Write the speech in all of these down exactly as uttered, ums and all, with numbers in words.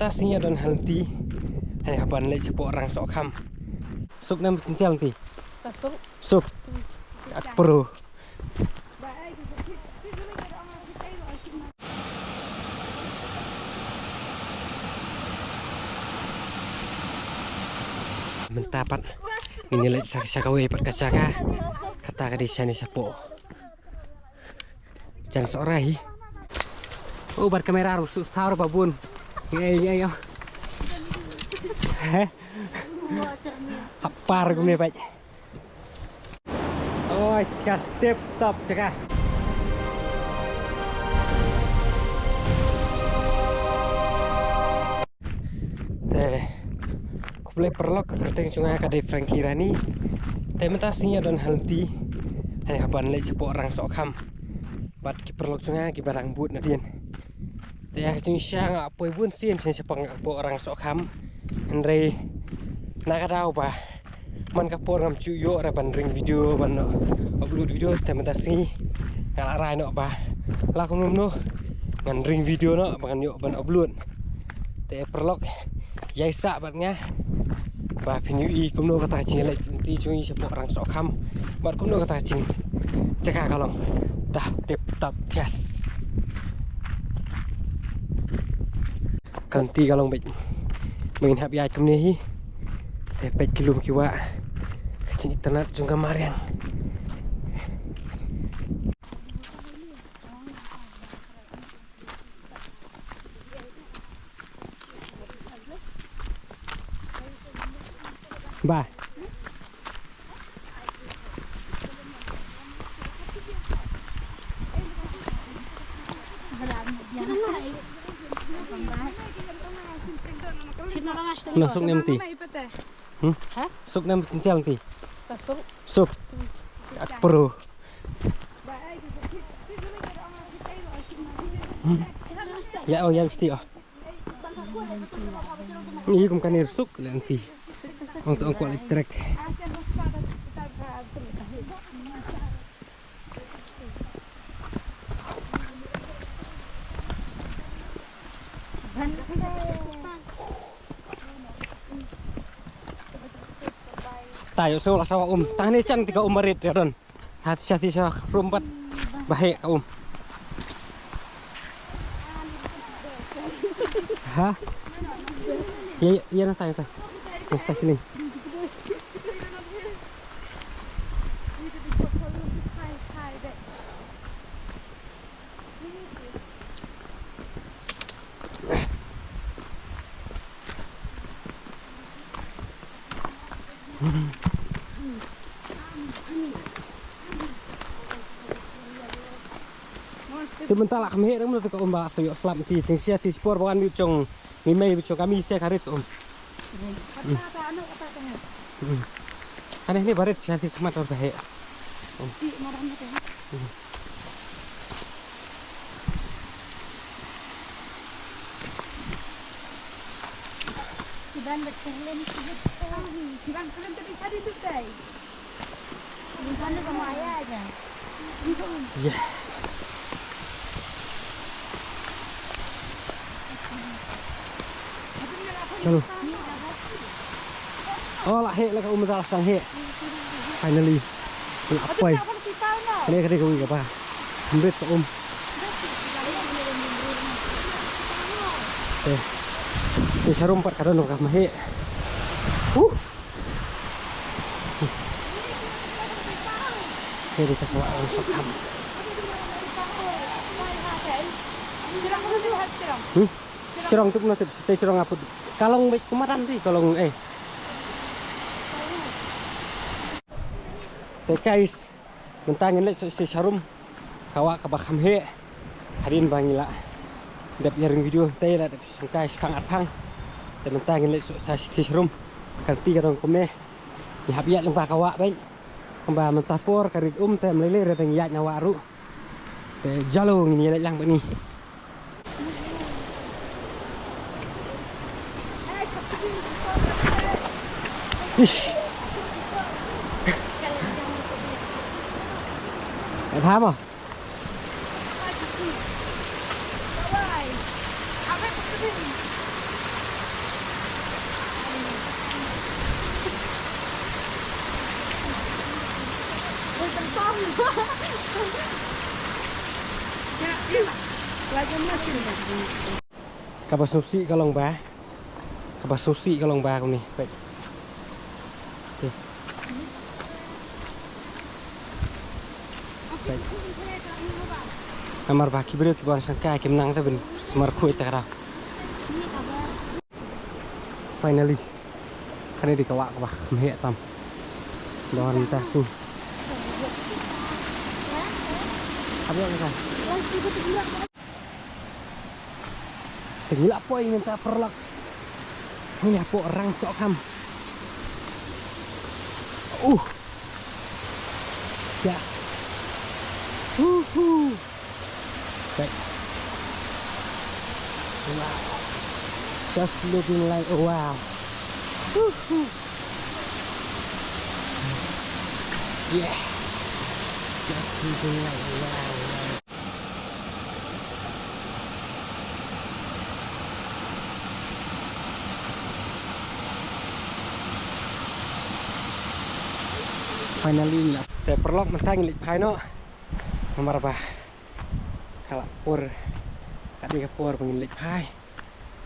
Mynta sngi don ha lynti. Hei, hap ban leit shapoh Rang Sohkham. Suk ne em, Cynthia, lynti? Ka suk. Suk. Hmm. Ak pro. Mynta pat ngin ïa leit sha, sha kawei pat ka jaka. Kata ka dei shane shapoh Jan Sohrai hi. Oh, bad kamera ruh shu thaw ruh ba bun. Ngai, ngai, oh. He? Hap par kumne pat. Oi, just tip top jaka. Te, khublei paralok, ka kyrteng jong nga ka dei Frankie Rani. Te mynta sngi don ha lynti. Hei, hap ban leit shapoh Rang Sohkham. Bad ki paralok jong nga kiba dang bud nadien. Te ïa ka jingshisha nga poi bun sien sha shapoh Rang Sohkham. Hynrei na ka daw ba man ka por ngam ju ïoh ruh ban ring video, ban upload video, te mynta sngi nga la rai noh ba la kumno kumno ngan ring video noh ba ngan ïoh ban upload. Te paralok, ïai sah bad nga ba phin ïohi kumno kata ka jingleit lynti jong ngi shapoh Rang Sohkham bad kumno kata ka jingjaka ka long. Dah tip top thias. Ka lynti ka long beit. Ba ngin hap ïaid kumne hi. Te peit ki lum ki wah. Ka jingitynnad jong ka mariang. Ba. Noh, suk ne em, lynti? Hmm? Ha? Suk ne em, Cynthia, lynti? Ka suk. Suk. Ak pro. Hmm. Ïa, oh, ïa, mesti, oh. Ni kum kane suk lynti. Ong to ong kwah leit trek. Ta ïoh sngewbha la sawa um. Tang ne chan ti ka um barit ïa don. Ha, sha ti sha rum pat ba heh ka um. Ha? Ïa, ïa, ïa na tai, na tai. Na tai sini. Te mynta la kham heh, te ka um ba sa ïoh slap ti, jingshisha ti por ba wan bit jong ngi mei bit jong kami se ka rit um. Hmm. Ane ne barit sha ti khmat ba heh. Um. Hmm. Ïa. Chalo. Oh, la heh, la ka um da la sdang heh. Finally. La poi. Kane ka dei kawei kaba hynriew ka um. Te, te sharum pat ka don ka ma heh. Huh. Te dei ka kwah Rang Sohkham. Hmm? Shrong tu pun tip, te shrong aput. Ka long beit kumatan ti, ka long, eh. Te guys, mynta ngin leit sha shatei sharum. Ka wah kaba kham heh. Hadien ba ngi la dep ïa ring video te la dep shongkai shaphang arphang. Te mynta ngin leit sha shatei sharum. Ka lynti ka dang kumne. Ngi hap ïaid lyngba ka wah beit. Kumba mynta por ka rit um te ym lei lei re dang ïaid na wah ruh. Te jalo ngin ïa leit lang bad ngi. Ish. Em ha mo? Kaba sngewsih ka long ba, kaba sngewsih ka long ba kumne. Peit. Peit. Peit. Namar ba ki briew kiba wan shangkai kim nang te ban sumar khuid te ka daw. Finally. Kane dei ka wah kaba kham heh tam. Don ta su. Hap ïoh ka. Te ngi la poi mynta paralok. Ngi la poi rang sohkham. Uh. Yes. Woohoo. Right. Wow. Just looking like a wow. Woohoo. Yeah. Just looking like a wow. Finally, ngi la, te paralok mynta ngin leit phai noh. Namar ba ka la por, ka dei ka por ba ngin leit phai.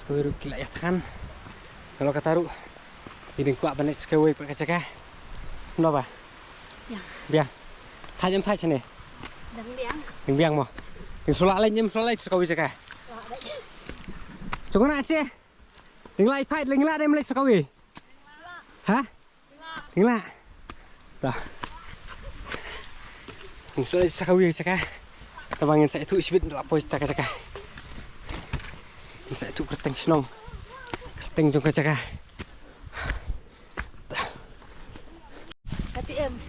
Shu ruh ki la ïa thngan. Ka la kata ruh. Ngi dang kwah ban leit sa kawei pat ka jaka. Kumno ba? Biang. Biang. Thait em thait shane? Dang biang. Dang biang mo. Dang shu lah leit em shu lah leit sa kawei jaka. Lah leit. Jong nga shi. Dang lah i phai dang lah dang leit sa kawei. Ha? Dang lah. Ta. Dang shu leit sa kawei jaka. Te ba ngin sa ïathuh shibit la poi ta ka jaka. Ngin sa ïathuh kyrteng shnong. Kyrteng jong ka jaka.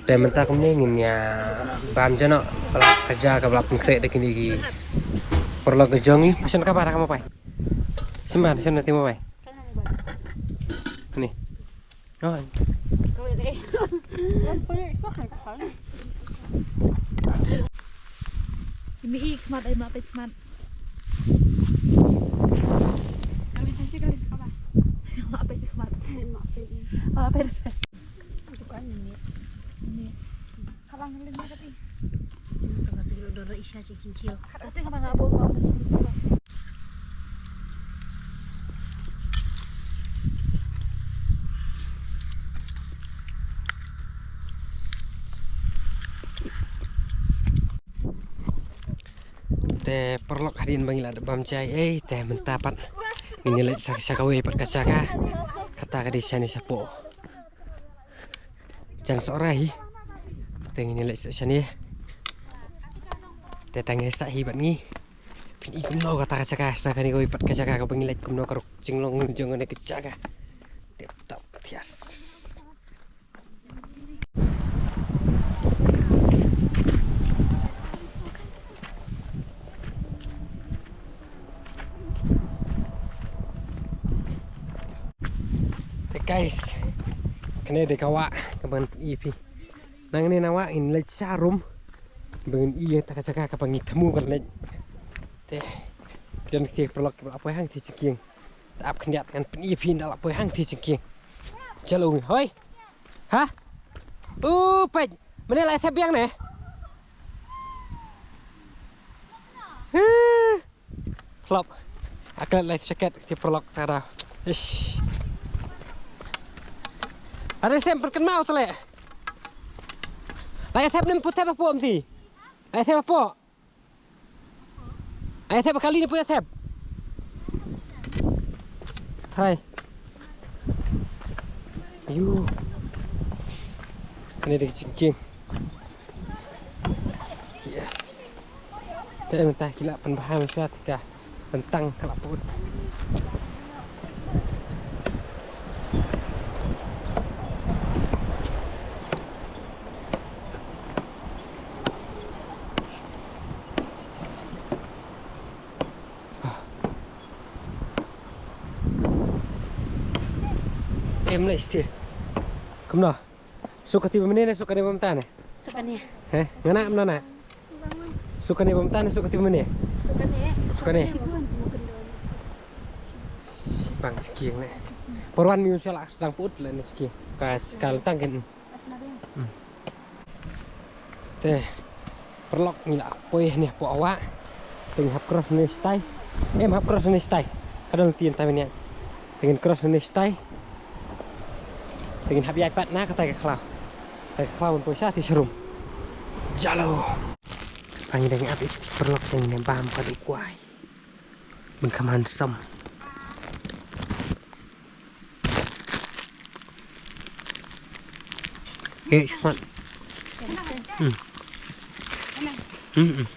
Te mynta kumne ngin ïa bam jngoh palat ka jaka ba la pynkhreh da kine ki paralok ka jong ngi. Shon ka ba ra ka mobile. Simba shon na te mobile. Ni. Oh. Imi i khmat ai ma peit khmat. Kali kasi kali apa? Ma peit khmat. Ma peit. Ma peit. Bukan ini. Ini. Kalang lima kati. Tengah segi dora isya cik cincil. Kasi sama ngabur kau. Te paralok hadien ba ngi la dep bam jai ei te mynta pat ngin ïa leit sa, sa kawei pat ka jaka. Kata ka dei shane shapoh. Jan Sohrai hi. Te ngin ïa leit sa shane. Te tang ïa sa hi bad ngi. Phin i kumno kata ka jaka sa kane kawei pat ka jaka kaba ngi leit kumno ka ruk jinglong jong kane ka jaka. Tip top thias. Te guys, kane dei ka wah kaba ngan pyni ïa phi. Nangne na wah ngin leit sharum ba ngin ïoh ïa kata ka jaka kaba ngi thmu ban leit. Te don kti paralok kiba la poi hangtei jingkieng. Te ap khyndiat ngan pyni ïa phi ynda la poi hangtei jingkieng. Jalo ngi hoi. Ha? U peit. Mane la thep biang ne? Huh. Plop. Aklet lai jaket ti paralok tada. Ish. Are sem pyrkhat mau tele. Lai thep nem putep apo mti. Lai thep apo. Ai thep kali ni putep thep. Try. Ayu. Kane dei jingkieng. Yes. Te mynta ki la pynbha mynshuwa te ka ryntang ka la put. Em leh stia. Kumno? Suk kati ba mynne ne suk kane ba mynta ne? Suk kane. He? Ngana mna na? Suk kane ba mynta ne suk kati ba mynne? Suk kane. Suk kane. Bang siking ne. Parwan mi unsha la sdang put le ne siking. Ka ka lentang ken. Hmm. Te paralok, ngi la poi hangne hapoh wah. Te ngin hap cross hangne shatai. Em, hap cross hangne shatai. Ka don lynti mynta mynne. Te ngin cross hangne shatai. Te ngin hap ïaid pat na katai ka khlaw. Katai ka khlaw ban poi sha ti sharum. Jalo. Kata ngi dang ap ïa ki paralok, te ngin bam pat u kwai. Bun kham handsome. Hei, smat. Hmm. Hmm, hmm.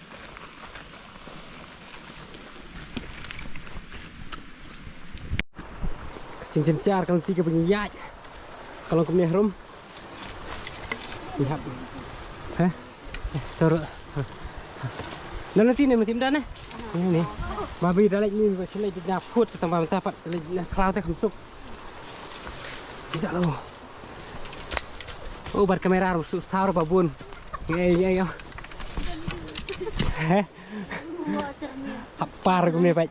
Ka jingjynjar ka lynti kaba ngi ïaid. Ka long kumne harum. Ngi hap. Hah? Toro. Nang nanti ni, nanti muda ni. Ni, ni. Babi dah lagi ni, masih lagi dah food, tambah mentah pat, lagi dah khlaw teh kham suk. Jalo. Oh, bad kamera ruh suk thaw ruh ba bun. Ngei, ngei, ngei. Heh. Hap par kumne pat.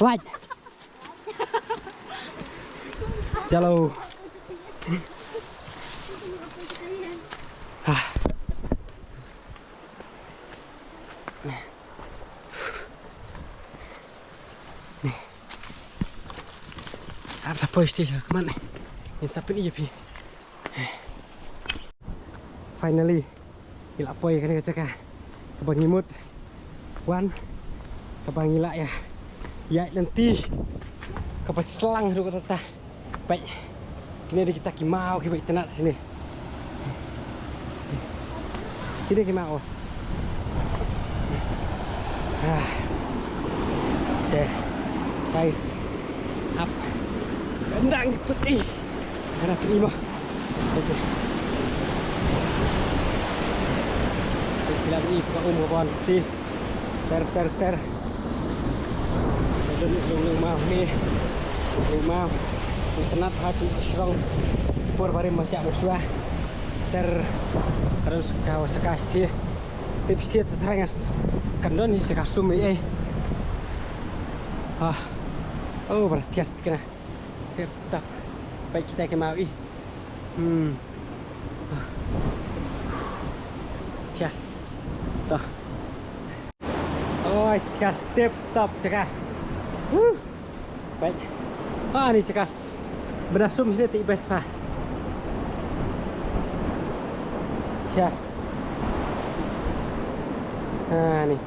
Lait. Jalo. Ah. Ni. Ap la poi stage ka mat ni. Ngin sa pyni ïa phi. Finally, ngi la poi kane ka jaka kaba ngi mut wan, kaba ngi la ïa ïaid lynti, kaba shlang haduh katta katta. Peit. Kine dei kita ki maw kiba itynnad shane. Kine ki maw. Ah. Te. Guys. Ap. Nang iput i. Kana put i mo. Oke. Te ki la i ka um ka bon ti. Ter, ter, ter. Ka don u shnong Nongmaw ne. Nongmaw. Itynnad ha shnong. Por barim ma sha Mawshwa. Ter. Ka don ka wa jaka shathie. Tip shathie te thrang as. Kan don hi jaka sum ei ei. Ah. Oh, ba thias tikna. Tip tap. Peit kita ki maw i. Hmm. Thias. Toh. Oi, thias tip top jaka. Huh. Baik. Ah, ni jaka. Bna sum sini ti best pa. Thias. Ah, ni.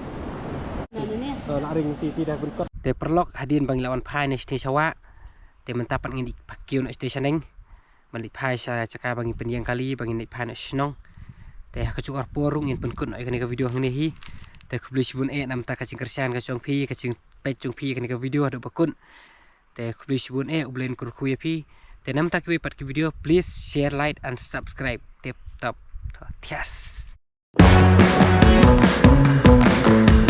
Mana ni? Oh, la ring ti ti dah berikut. Te paralok, hadien ba ngi la wan phai ne sha wah. Te mynta pat ngin ïa kiew noh sha shaneng. Ban leit phai sha jaka ba ngi pynïeng kali, ba ngin leit phai noh sha shnong. Te ha kajuh ka por ruh ngin pynkut noh ïa kane ka video hangne hi. Te khublei shibun eh namar ka jingkyrshan ka jong phi, ka jingpeit jong phi ïa kane ka video haduh ba kut. Te khublei shibun eh, U Blei un kyrkhu ïa phi. Te namar kiwei pat ki video, please share, like and subscribe. Tip top. Thias.